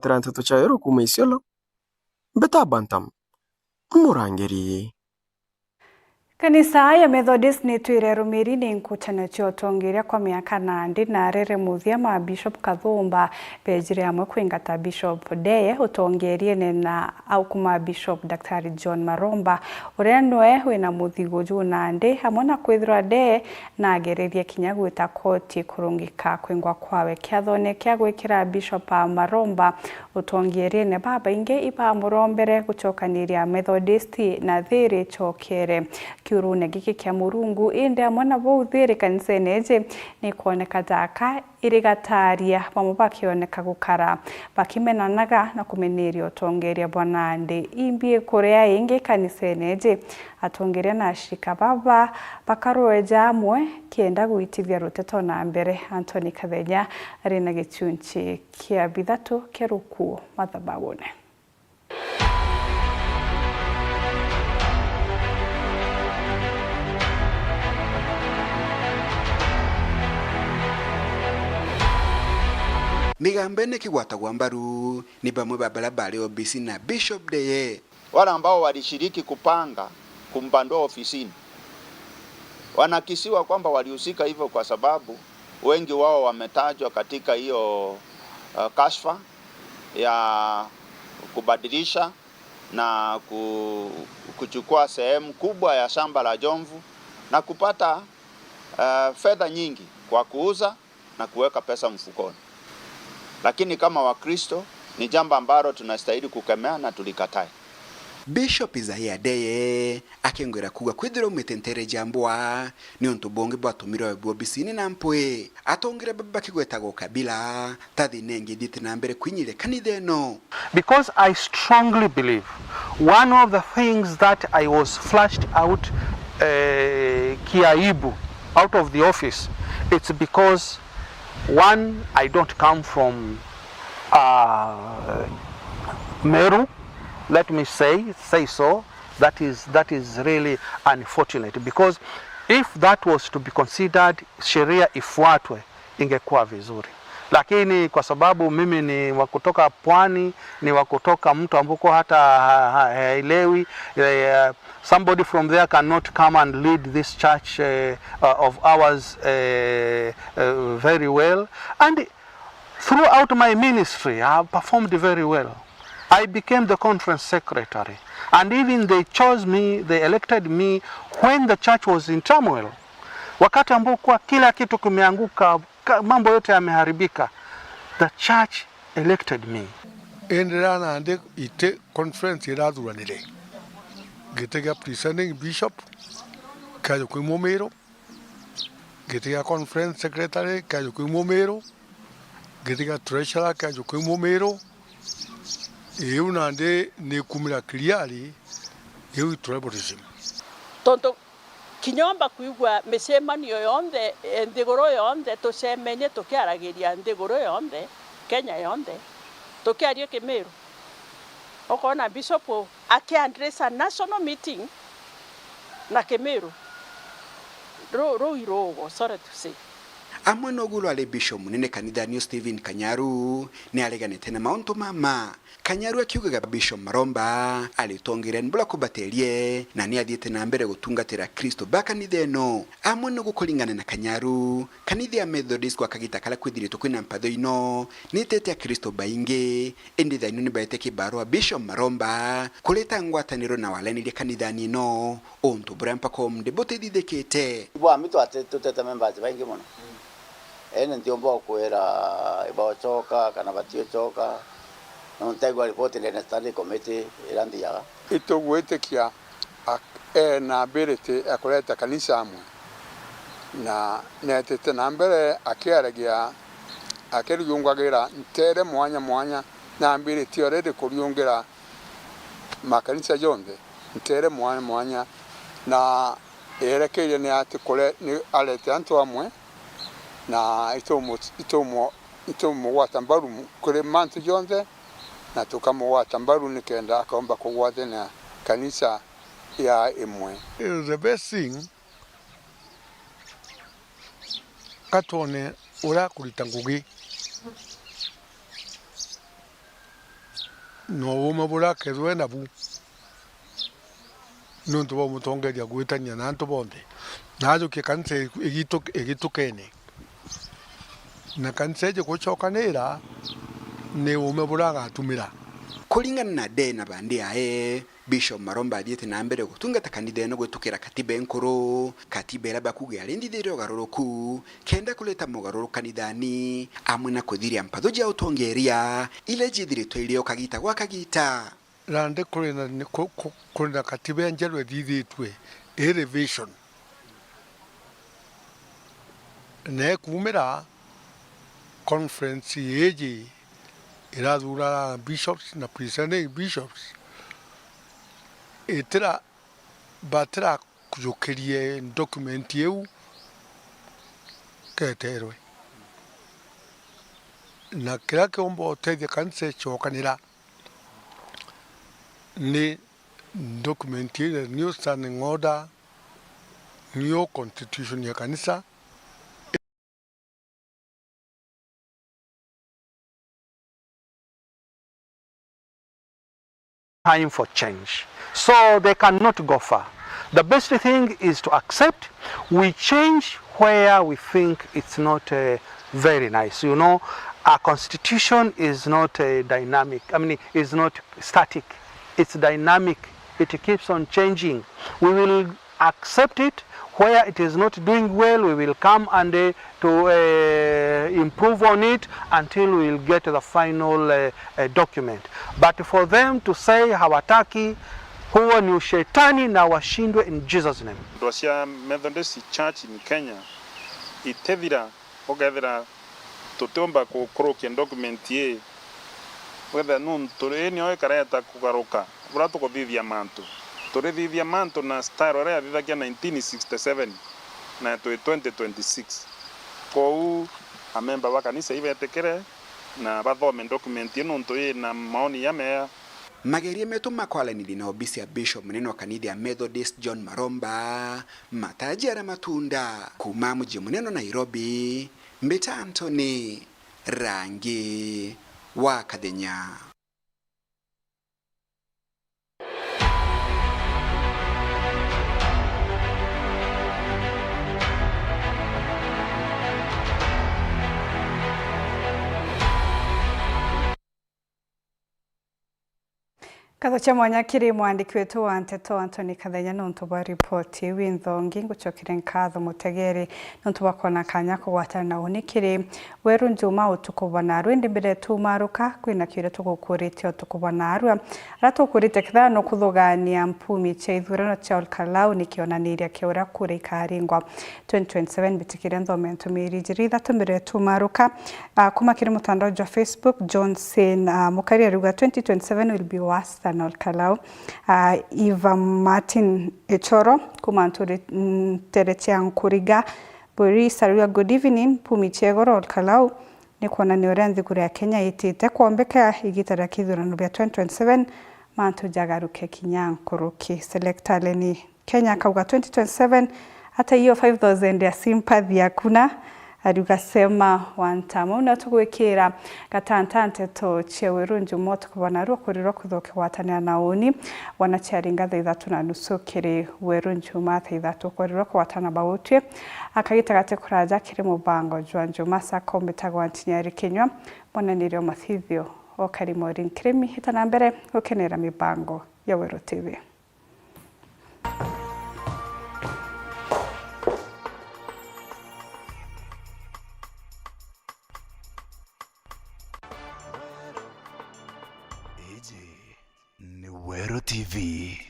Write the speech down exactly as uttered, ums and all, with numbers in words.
Tira nteto cia Yoro kuuma Isiolo, Mbeta Bantam, Murangiri. Kanisa ya Methodist nitwire rumiri ni nkutanio cia utongeria kwa miaka nandi, na riri muthia ma Bishop Kathumba bejire amwe kwingata Bishop Ndeye utongeeriene na aukuma Bishop Daktari John Maromba, uria nwe wina muthigu juu nandi, amwe na kwithirwa Ndeye nagererie kinya gwita koti kurungika kwingwa kwawe. Kiathone kia gwikira Bishop Maromba utongeeriene, babaingi ibamurombere gucokaniria Methodist na thiri icokere kiurune giki kia Murungu, indi amwe na bau thiri kanisene iji nikwoneka jaka iri gataria, bamwe bakioneka gukara bakimenanaga na kumeneria utongeeria bwa nandi. Imbi ikuria ingi kanisene iji, atongeeria na ashirika baba bakarweja amwe kienda gwitithia ruteto na mbere. Anthony Kathenya ari na gichunchi kia bithatu kia rukuo mathabagune. Migambene kigwatagwa mbaru ni bamwe ba baria bari obisi na Bishop Ndeye. Wale ambao walishiriki kupanga kumpandua ofisini wanakisiwa kwamba walihusika hivyo kwa sababu wengi wao wametajwa katika hiyo, uh, kashfa ya kubadilisha na ku-, kuchukua sehemu kubwa ya shamba la Jomvu na kupata, uh, fedha nyingi kwa kuuza na kuweka pesa mfukoni. Lakini kama Wakristo, ni jambo ambalo tunastahili kukemea na tulikatae. Bishop Isaiah Ndeye akengwira kuuga kwithirwa aumite nteere ja mbwa ni untu bungi bwatumirwe awe bwobisini na mpwi. Atongire baba bakigwetaga ukabila ta thina ingi ithiite na mbere kwinyiria kanitha ino. Because I strongly believe one of the things that I was flushed out, eh, kiaibu out of the office, it's because one, I don't come from, uh, Meru, let me say, say so. That is, that is really unfortunate because if that was to be considered, sheria ifuatwe, ingekuwa vizuri. Lakini kwa sababu mimi ni wa kutoka pwani, ni wa kutoka mtu ambako hata ha-, ha-, haelewi, eh, somebody from there cannot come and lead this church, eh, uh, of ours, eh, uh, very well. And throughout my ministry, I have performed very well. I became the conference secretary. And even they chose me, they elected me when the church was in turmoil. Wakati ambao kwa kila kitu kimeanguka, ka-, mambo yote yameharibika, the church elected me. Indi riria nandi iti conference irathuranire, giti gia presiding bishop kiaja kwi Mumiru, giti gia conference secretary kiaja kwi Mumiru, giti gia treasurer kiaja kwi Mumiru. Iu nandi nikumira clearly, iu i tribalism. Tontu kinya omba kwigua micemanio yonthe, eh, nthiguru yonthe, tucemenye tukiaragiria nthiguru yonthe, Kenya yonthe, tukiaria Kimiru. Ukoona bishop akiaddress a national meeting na Kimiru. Ru-, ruu iruugo, sorry to say. Amwe nogu rwari bishop munene kanithani uu Stephen Kanyaru ni areganite na mauntu mama. Kanyaru akiugaga Bishop Maromba ari utongeeriene buria kubateerie, na ni athiite na mbere gutungatira Akristo ba kanitha ino. Amwe ni gukuringana na Kanyaru, kanitha ya Methodist gwa kagita karia kwithiritwe kwina mpatho ino ni itete Akristo baingi, indi thaino ni baete kibarua Bishop Maromba kureta ngwataniro na walaniria kanithani ino, untu buria mpaka umunthi butithithikite. Bwami twate-, tutete members baingi mono. Ene ntiumba gukwira ibagucoka kana batiucoka, nontu ntaigua report ndene standing committee iria nthiaga. Itugwitikia ak-, ena ability ya kureta kanisa amwe, na netite na mbere akiaragia, akiriungagira nteere mwanya mwanya, na ability already kuriungira makanisa jonthe nteere mwanya mwanya, na yerekeire ni ati kure-, ni arete antu amwe, na itumu-, itumu-, itumugwata mbaru kuri mantu jonthe, na tukamugwata mbaru nikenda akomba kugwathania kanisa ya imwe. The best thing, ka twone uria akurita ngugi. Na uume buria akethirwa e nabu niuntu bwa umutongeria gwitania na antu bonthe, na ajukie kanisa igitu-, igitukene. Na kanisa iji gucokanira ni uume buria agatumira. Kuringana na Dee na Bandi ae, Bishop Maromba athiite na mbere gutungata kanithene gwitukira katiba inkuru, katiba iria bakuuga yari nthithire ugaruruku, kenda kureta mugaruru kanithani, amwe na kuthiria mpatho cia utongeria iria ciithiritwe irio kagita gwa kagita. Nandi kuri na, ku-, ku-, kuri na katiba injeru ithithitue, i revision. Na ikumira conference iiji irathura bishops na presiding bishops, itira, batirajukirie document iu keterwe. Na kiria kiumba utethia kanisa icokanira ni document iria, new standing order, new constitution ya kanisa. Time for change. So they cannot go far. The best thing is to accept we change where we think it's not, uh, very nice. You know, a constitution is not, uh, dynamic. I mean, it's not static. It's dynamic. It keeps on changing. We will accept it. Where it is not doing well, we will come and, uh, to, uh, improve on it until we will get the final, uh, uh, document. But for them to say hawataki, huo ni ushetani na washindwe in Jesus' name. Ndwa cia Methodist Church in Kenya itethira ukethira tutiumba kukurukia document ii, wethira nuntu ii nio ikareta kugaruka buria tukuthithia mantu. Turithithia mantu na style iria yathithagia nineteen sixty-seven na twi twenty twenty-six. Kwou amemba ba kanisa ibetikire na bathome document ii nuntu ii na maoni jamea. Mageria metu ma kwaranithia na obisi ya Bishop munene wa kanitha ya Methodist John Maromba matajiara matunda. Kuuma muji munene wa Nairobi, mbita Anthony Rangi wa Kathenya. Nkatho cia mwanya kiri mwandiki wetu wa nteto Anthony Kathenya nontu bwa ripoti iu inthongi. Ngucokere nkatho mutegeri nontu bwa kwona kanya kugwatana na uni kiri Weru Njuma utuku bwa naarua. Indi mbere tumaruka, kwina kiuria tugukuritie utuku bwa naarua. Aria tugukuritie kethira nukuthugania mpumi cia ithurano cia Olkalau ni kionaniria kia uria kura ikaringwa twenty twenty-seven. Mbitikiria nthome ntumiri ijiri ithatu mbere tumaruka. Ah, kuma kiri mutandao jwa Facebook, John Sen, ah, Mukari ariuga, "Twenty twenty-seven will be worse than Olkalau." Ah, Eva Martin Ichoro, kuma Nture-, Ntere cia Nkuriga, Boris ariuga, "Good evening, mpumi cia igoro Olkalau, ni kwonania uria nthiguru ya Kenya itite kwombeka igita ria kithurano bia twenty twenty-seven, mantu jagaruke kinya nkuruki." Selector Leni Kenya akauga, "Twenty twenty-seven, hata hiyo five thousand ya sympathy hakuna." Ariuga, "Sema one time." Au nio tugwikira gatanta nteto cia Weru Njuma utuku bwa naarua. Kurirwa kwithirwa ukigwatanira na uni, wanaciaringa thaa ithatu na nusu kiri Weru Njuma thaa ithatu. Kurirwa kugwatana bautwi akagita gati kuraja kiri mubango jwa Njuma Sacco. Mbitagwa Ntinyari Kinyua, mwananiria wa mathithio o Karimo Ring Kirimi. Ita na mbere gukenera mibango ya Weru T V. Iji ni Weru T V.